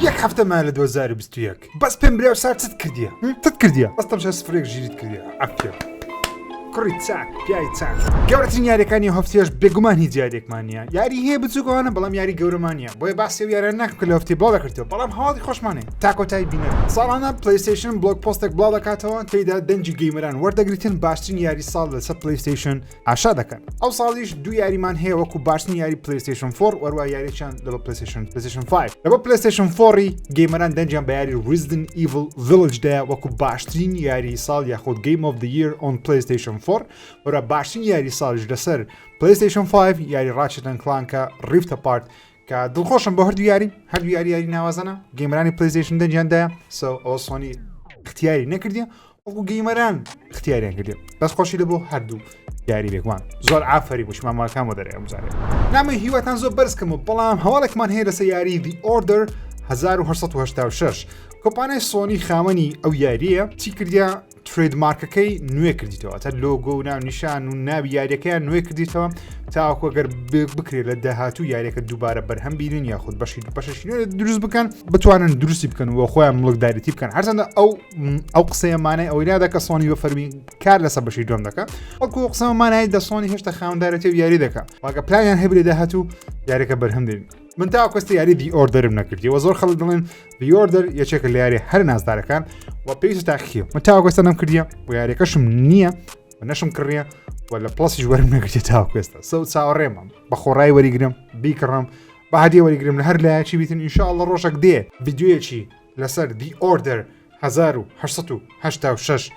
یەک هەفتە ما لە 2021 بەس پێم برێ سار چت کردیە تت کردیە بەس تەمشای سفرێک ژیریت کردیە عەفیە کوڕی چاک پیاوی چاک. گەورەترین یاریەکانی ئەو هەفتەیەش بێگومان هیچ یاریێکمان نییە یاری هەیە بچووکەوانە بەڵام یاری گەورەمان نییە بۆیە باسی ئەو یاریانە ناکەم کە لە هەفتەی بڵاو دەکرێتەوە بەڵام هەواڵی خۆشمان هەیە تا کۆتایی بینەر ساڵانە PlayStation blog post ێک بڵاو دەکاتەوە تێیدا دەنگی gamer ان وەردەگریتن باشترین یاری ساڵ لەسەر PlayStation ئاشا دەکەن ئەو ساڵیش دوو یاریمان هەیە وەکو باشترین یاری PlayStation 4 وەروە یاریچیان لە بە PlayStation PlayStation 5 لە بە PlayStation 4 gamer ان دەنگیان بە یاری Resident Evil Village دایە وەکو باشترین یاری ساڵ یاخود Game of the Year on PlayStation 4 وەرە باشترین یاری ساڵیش لەسەر PlayStation 5 یاری Ratchet and Clank ە Rift Apart کە دڵخۆشم بۆ هەردوو یاری هەردوو یاری یاری ناوازەنە gamer انی PlayStation دەنگیان دایە so ئەوە سۆنی اختیاری نەکردیە وەکو gamer ان اختیاریان کردێ بەس خۆشی لە بۆ هەردوو یاری بێگومان زۆر ئافەری بۆ ماماکان بۆ دەرێ ئەمجارێ نامەی هیواتان زۆر بەرز کەم و بەڵام هەواڵێکمان هەیە لەسەر یاری The Order 1986 کۆمپانیای سۆنی خاوەنی ئەو یاریە چی کردیا trademark ەکەی نوێ کردیتەوە تا لۆگۆ و ناونیشان و ناوی یاریەکەیان نوێ کردیتەوە تاوەکو گەر بکرێت لە داهاتوو یاریەکە دووبارە بەرهەم بینن یاخود بەشی بەشەشی نوێ دروست بکەن بتوانن دروستی بکەن و خۆیان مڵکدارێتی بکەن هەرچەندە ئەو ئەو قسەیە مانای ئەوەی نادا کە سۆنی بە فەرمی کار لەسەر بەشی دوم دەکە بەڵکو قسە مانای دە سۆنی هێشتا خاوەندارێتی و یاری دەکە واگە پلانیان هەبێت لە داهاتوو یاریەکە بەرهەم دێن من تا کوەستە یاری The Order م نەکردیەوە زۆر خەڵک دەڵێن The Order یەکێکە لە یاری هەر نازدارەکان و پێویستە تاقیکەوە من تا کوەستە نەم کردیە و یاریەکەشم نییە و نەشم کڕیە و لە Plus یش وەرم نەگرتێ تاوەکو ئێستا so چاوەڕێمە بە خۆڕای وەریگرم بیکڕم بە هەدیە وەریگرم لە هەر لایەکی بیتن ئینشاءاللە ڕۆژێک دێ ڤیدیۆیەکی لەسەر The Order 1886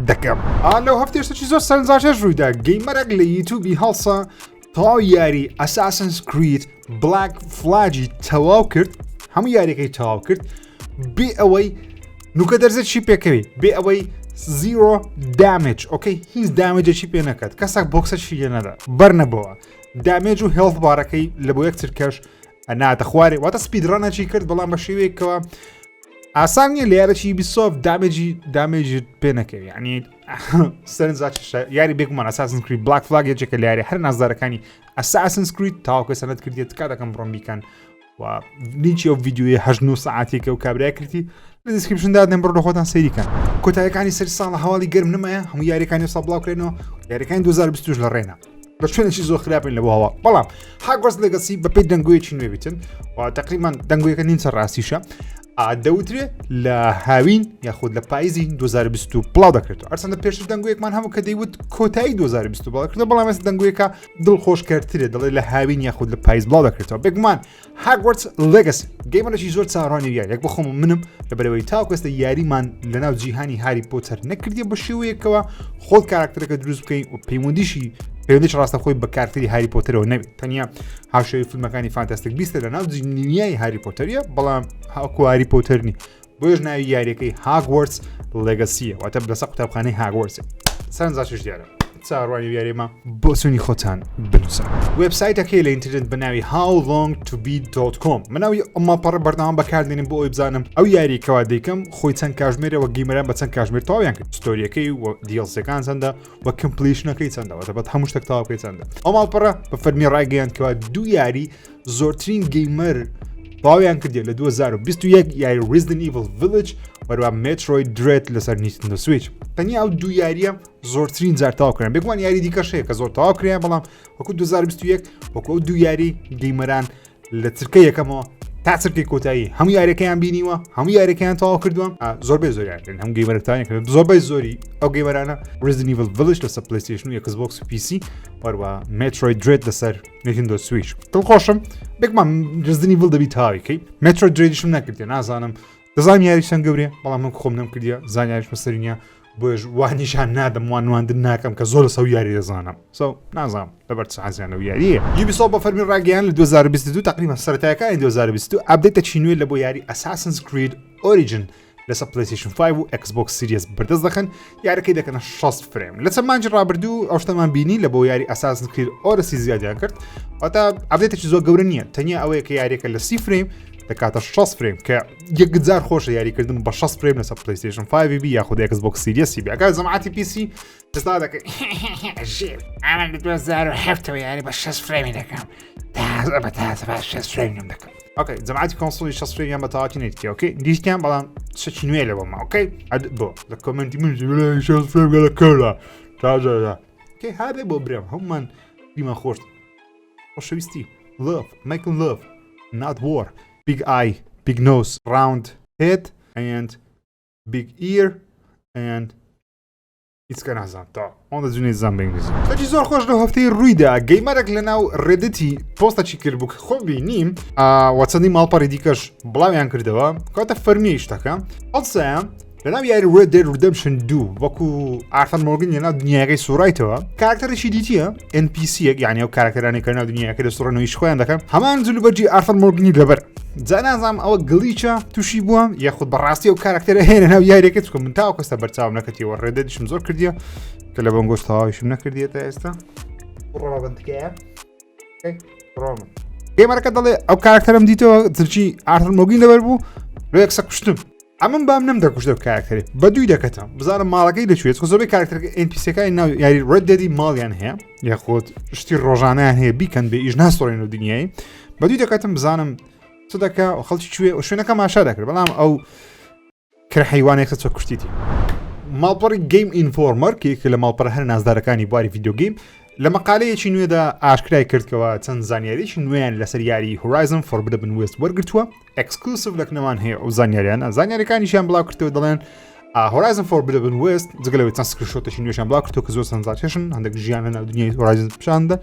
دەکەم. ئا لەو هەفتەیە شتێکی زۆر سەرنجڕاکێش ڕوویدا gamer ێک لە یوتیوبی هەڵسا تەواو یاری Assassin's Creed Black Flag ی تەواو کرد هەموو یاریەکەی تەواو کرد بێ ئەوەی نوکە دەرزێکی پێکەوی بێ ئەوەی zero damage okay هیچ damage ێکی پێ نەکات کەسێک بۆکسەشی لێ نەدا بەرنەبەوە damage و health bar ەکەی لە بۆ یەک چرکەش ناتە خوارێ واتە speedrun ەکی کرد بەڵام بە شێوەیەکەوە ئاسان نییە لە یارەی Ubisoft damage ی damage ی پێ نەکەوی یعنی سەرنجاچ یاری بێگومان Assassin's Creed Black Flag یەکێکە لە یاری هەر نازدارەکانی Assassin's Creed تاوەکو سەنەت کردێت تکا دەکەم بڕۆن بیکەن و لینکی ئەو ڤیدیۆیە هەشت نۆ سەعاتێکە و کابرای کردی لە description دادەنێم بڕۆ لە خۆتان سەیری کەن کۆتایەکانی سەر ساڵە هەواڵی گەرم نمایە هەموو یاریەکانی ساڵ بڵاو کرێنەوە یاریەکانی 2020 لە ڕێنە لە شوێنێکی زۆر خراپین لە بۆ هەوا بەڵام Hogwarts Legacy بەپێی دەنگۆیەکی نوێ بیتن و تقریبان دەنگۆیەکە نیمچە ڕاستیشە دەوترێ لە هاوین یاخود لە پایزی 2020 بڵاو دەکرێتەوە ئەرسەندە پێشتر دەنگۆیەکمان هەموو کە دەیوت کۆتایی 2020 بڵاو کردەوە بەڵام ئێستا دەنگۆیەکە دڵخۆشکەرترێ دەڵێ لە هاوین یاخود لە پایز بڵاو دەکرێتەوە بێگومان Hogwarts Legacy gamer ێکی زۆر چاوەڕوانی یاریەک بخۆم و منم لە بەرەوەی تاوەکو ئێستا یاریمان لەناو جیهانی هاری پۆتەر نەکردیە بە شێوەیەکەوە خۆت کاراکتەرەکە دروست بکەین و پەیوەندیشی پەیوەندیش ڕاستە خۆی بە کارکتەری هاری پۆتەرەوە نەبێت تەنیا هاوشێوەی فیلمەکانی Fantastic Beasts ە لە ناو دنیای هاری پۆتەریە بەڵام هاکو هاری پۆتەر نی بۆیش ناوی یاریەکەی Hogwarts Legacy یە واتە لەسەر قوتابخانەی هاگوەرتس سەرنجاچش دیارە چاڕوانی یاریمە بۆچوونی خۆتان بنووسن وێبسایتەکەی لە ئینتەرنێت بە ناوی howlongtobeat.com مناوی ئەم ماڵپەڕە بەردەوام بەکاردێنم بۆ ئەوی بزانم ئەو یاری کەوا دەیکەم خۆی چەند کاژمێرەوە gamer ان بە چەند کاژمێر تەواویان کرد story ەکەی و DLC ەکان چەندە و completion ەکەی چەندە واتە بەت هەموو شتێک تەواو بکەی چەندە ئەو ماڵپەڕە بە فەرمی ڕایگەیاند کەوا دوو یاری زۆرترین gamer تەواویان کردیە لە 2021 یاری Resident Evil Village وەروە Metroid Dread لەسەر Nintendo Switch تەنیا ئەو دوو یاریە زۆرترین جار تەواو کران بێگومان یاری دیکەش هەیە کە زۆر تەواو کرایان بەڵام وەکو 2021 وەکو ئەو دوو یاری gamer ان لە چرکە یەکەمەوە تا چرکەی کۆتایی هەموو یاریەکەیان بینیوە هەموو یاریەکەیان تەواو کردووە زۆربەی زۆریان هەم gamer ەکان کرد زۆربەی زۆری ئەو gamer انە Resident Evil Village لەسەر PlayStation و Xbox و PC وەروە Metroid Dread لەسەر Nintendo Switch دڵخۆشم بێگومان Resident Evil دەبی تاویکەی Metroid Dread یشم نەکردێ نازانم دەزانم یاری چەند گەورەیە بەڵام من خۆم نەم کردیە زانیاریش بەسەری نییە بۆیش وا نیشان نادەم وان نواندن ناکەم کە زۆر لەسەر یاری دەزانم so نازانم لەبەر چ حەزیان لەو یاریە Ubisoft بە فەرمی ڕاگەیان لە 2022 تقریبا سەرەتایەکانی 2022 update ێکی نوێ لە بۆ یاری Assassin's Creed Origin لەسەر PlayStation 5 و Xbox Series بەردەست دەخەن یارەکەی دەکەنە 60 frame لە چەند مانگی ڕابردوو ئەو شتەمان بینی لە بۆ یاری Assassin's Creed Odyssey زیادیان کرد واتە update ێکی زۆر گەورە نییە تەنیا ئەوەیە کە یاریەکە لە 30 frame دەکاتە 60 frame کە یەکجار خۆشە یاریکردن بە 60 frame لەسەر PlayStation 5 بی یاخود Xbox Series بی ئەگەر جەماعەتی PC ئێستا دەکەی ژیر ئەمە لە 2007 یاری بە 60 frame ی دەکەم تازە بە تازە بە 60 frame یم دەکەم. okay جەماعەتی console ی 60 frame یان بە تەواوەتی نەدیتیە okay دیتیان بەڵام شتێکی نوێ لە بۆما okay بۆ لە comment ی من 60 frame گەلە کەولا تازە okay هابێ بۆ برام هەمومان دیمان خۆش خۆشەویستی love making love not war big eye big nose round head and big ear and هیچکە نازان تا ئەوەندە جونێ زان بە ئینگلیزی شتێکی زۆر خۆش لەو هەفتەی ڕوویدا gamer ێک لە ناو Reddit ی پۆستەکی کرد بوو کە خۆم بینیم وە چەندین ماڵپەڕی دیکەش بڵاویان کردەوە کاتە فەرمی شتەکە هەڵسایە لەناو یاری Red Dead Redemption 2 وەکو ئارثەر مۆرگن لەناو دنیاکەی سوڕایتەوە کارکتەرێکی دیتیە NPC-یەک یعنی ئەو کارکتەرانی کە ناو دنیاکە دەسوڕنەوەی خۆیان دەکەن هەمان جلوبەرگی ئارثەر مۆرگنی لەبەر جا نازانم ئەوە glitch ە تووشی بووە یاخود بەڕاستی ئەو کارکتەرە هەیە ناو یاریەکە چکە من تاوە کەستە بەرچاوم نەکەتیەوە Red Dead یشم زۆر کردیە کە لە بەنگۆش تەواویشم نەکردیە تا ئێستا ڕۆڵە بنتکەیە ڕۆمە gamer ەکە دەڵێ ئەو کارکتەرم دیتەوە جلکی ئارثەر مۆرگنی لەبەر بوو لۆ یەکسە کوشتم ئەمن بام نەم دەکوشت ئەو کارکتەری بە دووی دەکەتم بزانم ماڵەکەی لەکوێت خۆ زۆربەی کارکتەر NPC ەکانی ناو یاری Red Dead ی ماڵیان هەیە یاخود شتی ڕۆژانیان هەیە بیکەن بێ ئیش ناسۆڕێن و دنیایی بە دووی دەکەتم بزانم چ دەکا و خەڵکی کوێ و شوێنەکە ماشا دەکرد بەڵام ئەو کرە حیوانێک چە کوشتیتی ماڵپەڕی Game Informer کێک لە ماڵپەڕە هەر نازدارەکانی بواری video game لە مەقالەیەکی نوێدا ئاشکرای کردکەوە چەند زانیاریی نوێیان لەسەر یاری Horizon Forbidden West وەرگتووە exclusive لەکنەوان هەیە ئەو زانیاریانە زانیاریەکانیشیان بڵاو کردەوە دەڵێن Horizon Forbidden West جگە لەوەی چەند screenshot ێکی نوێشان بڵاو کردەوە کە زۆر سەرنجڕاکێشن هەندێک ژیان لە ناو دنیای Horizon پیشاندە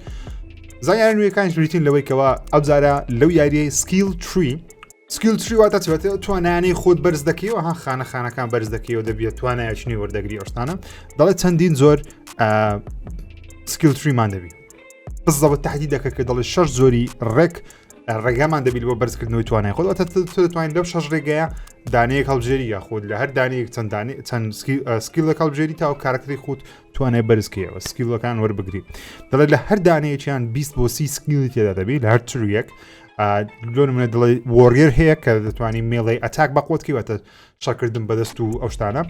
زانیاری نوێەکانیش بریتین لەوەی کەوا ئەوجارە لەو یاریەی skill tree skill tree واتە چوێتە توانایانەی خۆت بەرز دەکەیەوە ها خانە خانەکان بەرز دەکەیەوە دەبێت توانایەکی نوێ وەردەگری ئەوشتانە دەڵێت چەندین زۆر skill tree مان دەبی بزەوە تهدید دەکە کە دەڵێت شەش زۆری ڕێک ڕێگامان دەبیت بۆ بەرزکردنەوەی توانای خۆت واتە تۆ دەتوانیت لەو شەش ڕێگەیە دانەیەک هەڵبژێری یاخود لە هەر دانەیەک چەند دانێ چەند skill ێک هەڵبژێری تا و کارکتەری خۆت توانای بەرزکەیەوە skill ەکان وەربگری دەڵێت لە هەر دانەیەکیان 20 بۆ 30 skill ی تێدا دەبی لە هەر tree یەک لۆ نمونە دەڵێ warrior هەیە کە دەتوانانی melee attack بەقوتکی واتە شەڕکردن بەدەست و ئەو شتانە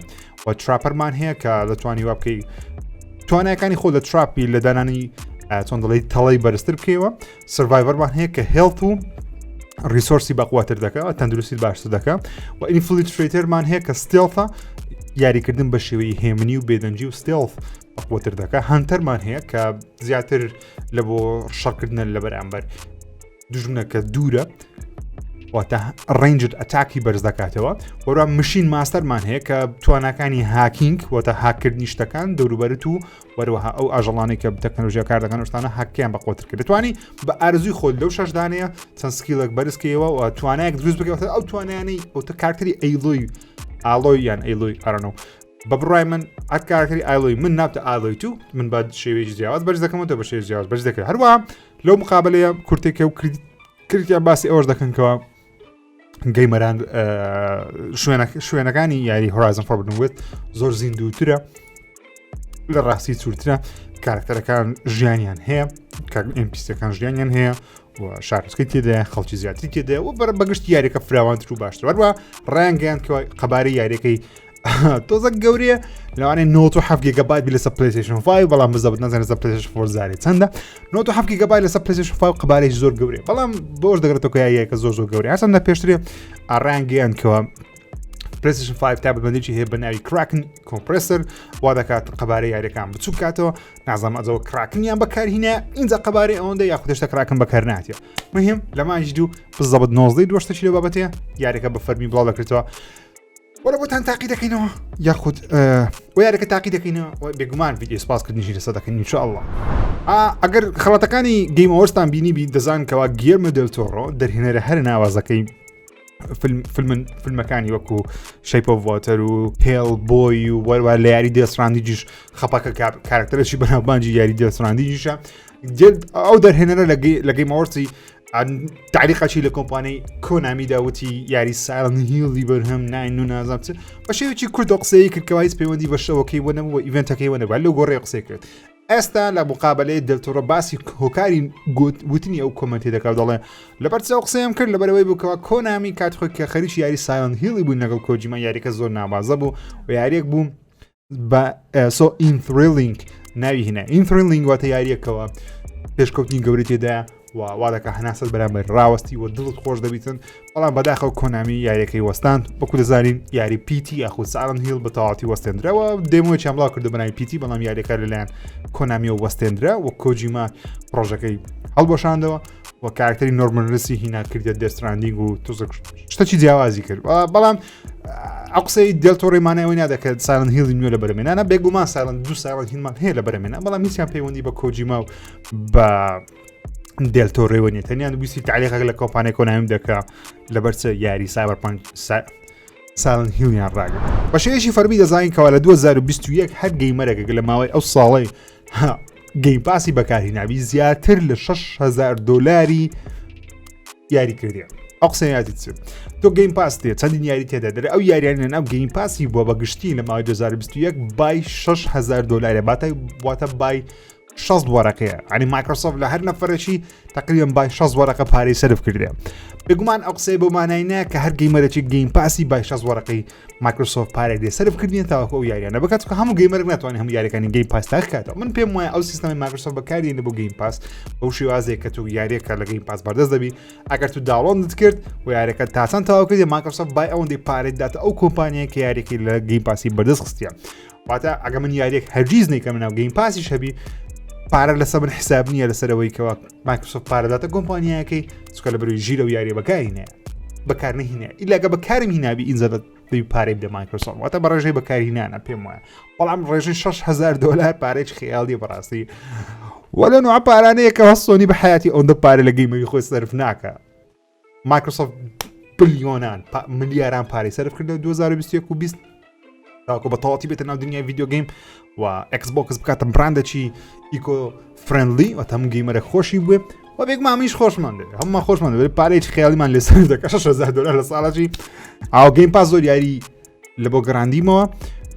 و trapper مان هەیە کە دەتوانی وا بکەی توانایەکانی خۆ لە trap ی لە دانانی چۆن دەڵی تەڵی بەرزتر بکەیەوە survivor مان هەیە کە health و resource ی بەقواتر دەکە تەندروستی باشتر دەکە و infiltrator مان هەیە کە stealth ە یاریکردن بە شێوەی هێمنی و بێدەنگی و stealth بەقوتر دەکە hunter مان هەیە کە زیاتر لە بۆ شەڕکردنە لە بەرامبەر دوژمنەکە دوورە واتە ranged attack ی بەرز دەکاتەوە وەرا machine master مان هەیە کە تواناکانی hacking واتە هاکردنی شتەکان دەوروبەرت و وەروەها ئەو ئاژەڵانەی کە تەکنەلۆژیا کار دەکەن شتانە هاکیان بەقوتر کرد دەتوانی بە ئارزوی خۆت لەو شەشدانەیە چەند skill ێک بەرزکەیەوە و توانایەک دروست بکەوە ئەو توانایانەی ئەو کارکتەری ئەیلۆی ئالۆی یان ئەیلۆی ئارنۆ بە بڕای من ئەر کارکتەری ئایلۆی من نابتە ئالۆی تو من بە شێوەیەکی جیاواز بەرز دەکەمەوە بە شێوەیەکی جیاواز بەرز دەکرێت هەروە لەو مقابلەیە کورتێکە و کردیان باسی ئەوەش دەکەن کەەوە gamer ان شوێنەکانی یاری Horizon Forbidden West زۆر زیندووترە لە ڕاستی چورترە کارکتەرەکان ژیانیان هەیە NPC ەکان ژیانیان هەیە و شارۆچکەی تێدایە خەڵکی زیاتری تێدایە و بەر بەگشت یاریەکە فراوانتر و باشتر وەروە ڕایانگەیان کەەوە قەبارەی یاریەکەی تۆزە گەورەیە لەوانەیە 97 گیگابایت بی لەسەر PlayStation 5 بەڵام بزەبت نازانێت لەسەر PlayStation 4 زارێ چەندە 97 گیگابایت لەسەر PlayStation 5 قەبارەی زۆر گەورەیە بەڵام بۆش دەگرێتەوە کە یاریەکە زۆر زۆر گەورەیە هەرچەندە پێشترێ ڕایانگەیان کەوە PlayStation 5 تایبەتمەندێکی هەیە بە ناوی Kraken compressor وا دەکات قەبارەی یاریەکان بچوک کاتەوە نازانم ئەجەوە Kraken یان بەکارهینە اینجا قەبارەی ئەوەندە یاخود هێشتا Kraken بەکار ناتیە مهم لە مانگی دوو بزەبت 19 دووە شتێکی لەو بابەتەیە یاریەکە بە فەرمی بڵاو دەکرێتەوە وەرە بۆتان تاقی دەکەینەوە یاخود و یاریەکە تاقی دەکەینەوە بێگومان ڤیدیۆ سپاسکردنیشی لەسەر دەکەین ان شاء الله ئەگەر خەڵاتەکانی Game Awards تان بینی بی دەزان کەوا گیێرمۆ دێل تۆرۆ دەرهێنەرە هەر ناوازەکەی فیلم فیلمەکانی وەکو Shape of Water و Hellboy و وەروە لە یاری Death Stranding یش خەپەکە کارکتەرێکی بەناوبانجی یاری Death Stranding یشە ئەو دەرهێنەرە لە Game Awards ی تعلیقەکی لە کۆمپانیای کۆنامیدا وتی یاری Silent Hill ی بەرهەم ناین و نازانم چ بە شێوەیەکی کورت قسەی کرد کەوا هیچ پەیوەندی بە شەوەکەی وە نەبوو event ەکەی وە نەبوو لەو گۆڕێ قسەی کرد ئێستا لە مقابلەی دێل تۆرۆ باسی هۆکاری وتنی ئەو comment ی دەکات دەڵێ لەبەر چاو قسەیم کرد لەبەرەوەی بووکەوە کۆنامی کات خۆی کە خەریکی یاری Silent Hill ی بوو لەگەڵ کۆجیما یاریەکە زۆر ناوازە بوو و یاریەک بوو بە so enthralling ناوی هێنا enthralling واتە یاریەکەوە پێشکەوتنی گەورەی تێدایە. و وا دەکە هەناسەت بەرامبەر ڕاوەستی و دڵت خۆش دەبیتن بەڵام بەداخەوە کۆنامی یاریەکەی وەستاند وەکو دەزانین یاری PT یاخود Silent Hill بە تەواوەتی وەستێنرەوە demo یەکیان بڵاو کردو بەناوی PT بەڵام یاریەکە لەلایەن کۆنامیەوە وەستێنرا و کۆجیما پرۆژەکەی هەڵبەشاندەوە و کارکتەری نۆرمن ریدەسی هینا کردە Death Stranding و تۆزێک شتەکی جیاوازی کرد بەڵام ئەو قسەی دێل تۆرۆی مانای ئەوەی نادەکرد Silent Hill ی نوێ لە بەرەمێنانە بێگومان Silent دوو Silent Hill مان هەیە لە بەرەمێنە بەڵام هیچیان پەیوەندی بە کۆجیما و بە دێل تۆرۆیەوە نیە تەنیا ویستی تعلیقێک لە کۆمپانیای کۆنامی دەکا لەبەر چ یاری Cyberpunk Silent Hill یان ڕاگرت. بە شێوەیەکی فەرمی دەزانین کەوا لە 2021 هەر gamer ێک لە ماوەی ئەو ساڵەی Game Pass ی بەکارهینابی زیاتر لە 6هزار دۆلاری یاری کردێ ئەو قسەیاتی چ تۆ Game Pass دێ چەندین یاری تێدا دەرێ ئەو یاریانە ناو Game Pass ی بووە بە گشتی لە ماوەی 2021 بای 6هزار دۆلارە باتای واتە بای 60 وەرەقەیە ئەنی مایکرۆسۆفت لە هەر نەفرەکی تقریبا بای 60 وەرەقە پارەی سەرف کردێ بێگومان ئەو قسەی بۆ مانای نە کە هەر gamer ێکی Game Pass ی بای 60 وەرەقەی مایکرۆسۆفت پارەی لێ سەرف کردنیە تاوەکو ئەو یاریانە بکات کە هەموو gamer ێک ناتوانێت هەموو یاریەکانی Game Pass تاکاتەوە من پێم وایە ئەو سیستەمی مایکرۆسۆفت بەکاری بۆ Game Pass بەو شێوازێک کە تۆ یاریەکە لە Game Pass بەردەست دەبی ئەگەر تو download ت کرد و یاریەکە تاچەند تەواو کردی مایکرۆسۆفت بای ئەوەندەی پارەی داتە ئەو کۆمپانیای کە یاریەکەی لە Game Pass ی بەردەست خستیە واتە ئەگە من یاریەک هەرگیز نیکەم ناو Game Pass یش هەبی پارە لەسەر من حساب نییە لەسەرەوەی کەەوە مایکرۆسۆفت پارەداتە کۆمپانیایەکەی چکە لە بەروی ژیرە و یاریە بەکاری نەیە بەکار نهینە ئیلاگە بەکارم هینابی ئینجا دەبی پارەی بدە مایکرۆسۆفت واتە بە ڕێژەی بەکارهینانە پێم وایە بەڵام ڕێژەی 6هزار دلار پارێکی خەیاڵیە بەڕاستی وەلە نوع پارانەیە کە سۆنی بە حیاتی ئەوەندە پارە لە gamer ی خۆی سەرف ناکە مایکرۆسۆفت بلیۆنان ملیاران پارەی سەرف کردە 2021 و 20 تاکو بە تەواتی بێتە ناو دنیای video game و Xbox بکاتە brand ێکی eco friendly و هەموو gamer ە خۆشی بوێ و بێک مامیش خۆشمان دێ هەموو خۆشمان دەبێت پارێکی خیاڵیمان لەسەر دەکە 6000 دلار لە ساڵەکی ئاو Game Pass زۆر یاری لە بۆ گەڕاندیمەوە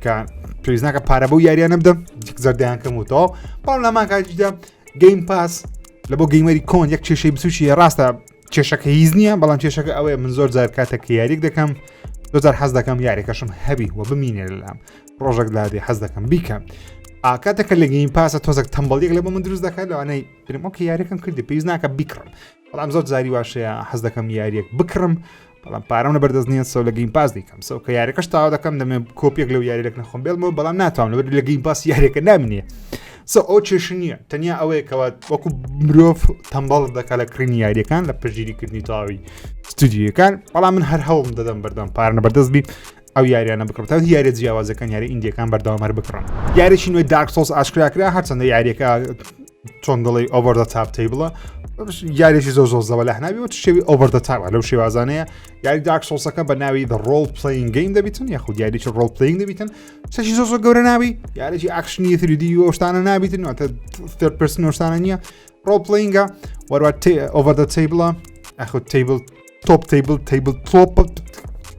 کە پێویست ناکە پارە بەو یاریانە بدەم زەردیان کەم و تەواو بەڵام لەمان کاتیدا Game Pass لە بۆ gamer ی کۆن یەک کێشەی بچوکی ڕاستە کێشەکە هیچ نییە بەڵام کێشەکە ئەوەیە من زۆر جار کاتێک کە یاریک دەکەم زۆر جار حەز دەکەم یاریەکەشم هەبی و بمینێ لەلام ڕۆژێک لادێ حەز دەکەم بیکەم کاتێکە لە Game Pass ە تۆزێک تەمبەڵیەک لە بۆ من دروست دەکات لەوانەی برم okay یاریەکەم کردی پێویست ناکە بیکڕم بەڵام زۆر جاری واشەیە حەز دەکەم یاریەک بکڕم بەڵام پارەم لە بەردەست نییە so لە Game Pass دیکەم so کە یاریەکەش تاوا دەکەم دەمێ کۆپیەک لەو یاریەک نەخۆم بێڵمەوە بەڵام ناتوانم لەبەر لە Game Pass یاریەکە نامینێ so ئەو کێشە نییە تەنیا ئەوەیە کەوا وەکو مرۆڤ تەمبەڵ دەکا لە کڕینی یاریەکان لە پشتگیریکردنی تەواوی ستودیۆکان بەڵام من هەر هەوڵم دەدەم بەردەم پارە بەردەست بی ئەو یاریانە بکڕم تا یاریە جیاوازەکان یاری indie یەکان بەردەوام هەر بکڕم یاریی نوێی Dark Souls ئاشکرا کرا هەرچەندە یاریەکە چۆن دەڵی over the top table ە یاریێکی زۆر زۆر زەوە لە هەناوی وە شێوی over the top لەو شێوازانەیە یاری Dark Souls ەکە بە ناوی the role playing game دەبیتن یاخود یاریی role playing دەبیتن شتێکی زۆر زۆر گەورە ناوی یاریی action ی 3D و شتانە نابیتن واتە third person شتانە نییە role playing ە وەروە over the table ە ئەخود table top table table top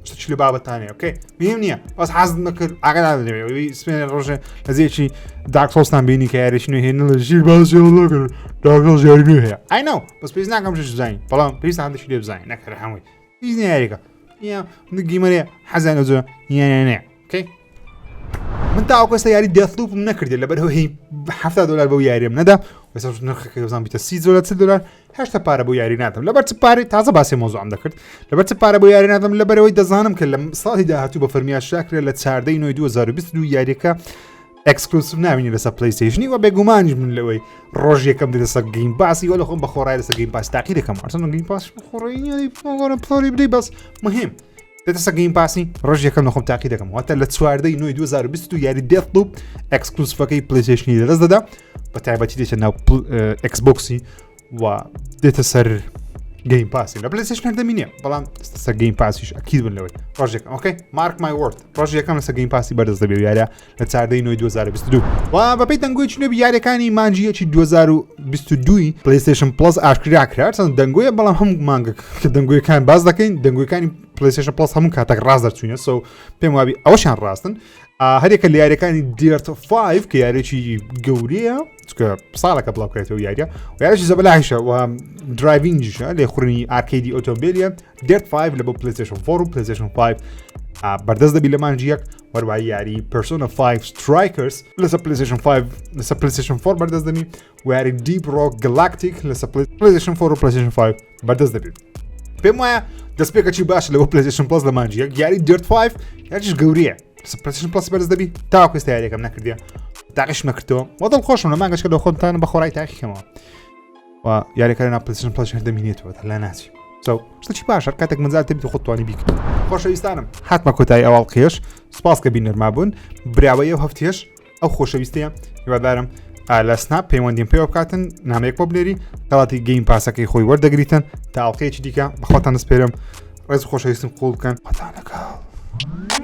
شتێکی لە بابەتانەیە okay مهم نییە بەس حەزم نەکرد ئاگادار دەبێ سپێنێ ڕۆژێ لە زیێکی Dark Souls تان بینی کە یاریی نوێ هەیە لە ژیر باسی کرد Dark Souls یاری نوێ هەیە I know بەس پێویست ناکەم شت بزانین بەڵام پێویستە هەندێکی لێ بزانین نەکەر هەمووی هیچ نییە یاریەکە نییە gamer ێ حەزیان لە زۆر نییە نییە okay من تاوەکو ئێستا یاری Deathloop م نەکردێت لەبەر هەوەی 70 دلار بەو یاریم نەدا ئێستا نرخەکە بزان بیتە 30 دلار 40 دلار هێشتا پارە بۆ یاری نادەم لەبەر چ پارەی تازە باسی مۆزوعم دەکرد لەبەر چ پارە بۆ یاری نادەم لەبەرەوەی دەزانم کە لە ساڵی داهاتوو بە فەرمی ئاشکرا لە 14 نوێی 2022 یاریەکە exclusive ناوینی لەسەر PlayStation ی و بێگومانیش من لەوەی ڕۆژ یەکەم دێتە سەر Game Pass ی وە لە خۆم بە خۆڕای لەسەر Game Pass تاقی دەکەم ئەرسن Game Pass خۆڕایی نییە پڵی بدەی بەس مهم دێتە سەر Game Pass ی ڕۆژ یەکەم لە خۆم تاقی دەکەم واتە لە چواردەی نوێی 2022 یاری Deathloop exclusive ەکەی PlayStation ی لەدەست دەدا بە تایبەتی دێتە ناو Xbox ی و دێتە سەر Game Pass ی لە PlayStation هەردەمی نییە بەڵام سەر Game Pass یش ئەکید بن لەوەی ڕۆژێک okay mark my word ڕۆژ یەکەم لەسەر Game Pass ی بەردەست دەبێت یاریە لە چاردەی نوێی 2022 و بەپێی دەنگۆی نوێ یاریەکانی مانگی یەکی 2022 PlayStation Plus ئاشکرا کرا چەند دەنگۆیە بەڵام هەموو مانگە کە دەنگۆیەکان باز دەکەین دەنگۆیەکانی PlayStation Plus هەموو کاتێک ڕاست دەرچوینە so پێم وابی ئەوەشیان ڕاستن هەرێکە لە یاریەکانی Dirt 5 کە یاریێکی گەورەیە چکە ساڵەکە بڵاوکرێتەوە یاریە و یاریی زەبەلاحیشە و driving یشە لێخوڕنی arcade ی ئۆتۆمبیلیە Dirt 5 لە بۆ PlayStation 4 و PlayStation 5. بەردەست دەبی لە مانگی یەک، وەروە یاری Persona 5 Strikers لەسەر PlayStation 5 لەسەر PlayStation 4 بەردەست دەبی و یاری Deep Rock Galactic لەسەر PlayStation 4 و PlayStation 5 بەردەست دەبی. پێم وایە دەستپێکەکی باش لەوە PlayStation Plus لە مانگی یەک یاری Dirt 5 یاریش گەورەیە PlayStation Plus بەرز دەبی تاوەکو ئێستا یاریەکەم نەکردیە تاقیش نەکردەوە وە دڵخۆشم لە مانگەشکە لە خۆمتان بە خۆڕای تاقیکەمەوە و یاریەکە لە PlayStation Plus هەر دەمینێتەوە لا ناچی so شتێکی باشە کاتێک مەجال تێبیت خۆت توانی بیکەیت. خۆشەویستانم هاتمە کۆتایی ئەو ئەڵقەیەش سپاس کە بینەرما بوون براوەی ئەو هەفتەیەش ئەو خۆشەویستەیە هیوادارم لە Snap پەیوەندیم پێوە بکاتن نامەیەک بۆ بنێری خەڵاتی Game Pass ەکەی خۆی وەردەگریتن تا ئەڵقەیەکی دیکە بەخۆتان دەسپێرم ڕێز خۆشەویستم قوڵ بکەن خۆتان لەگەڵ.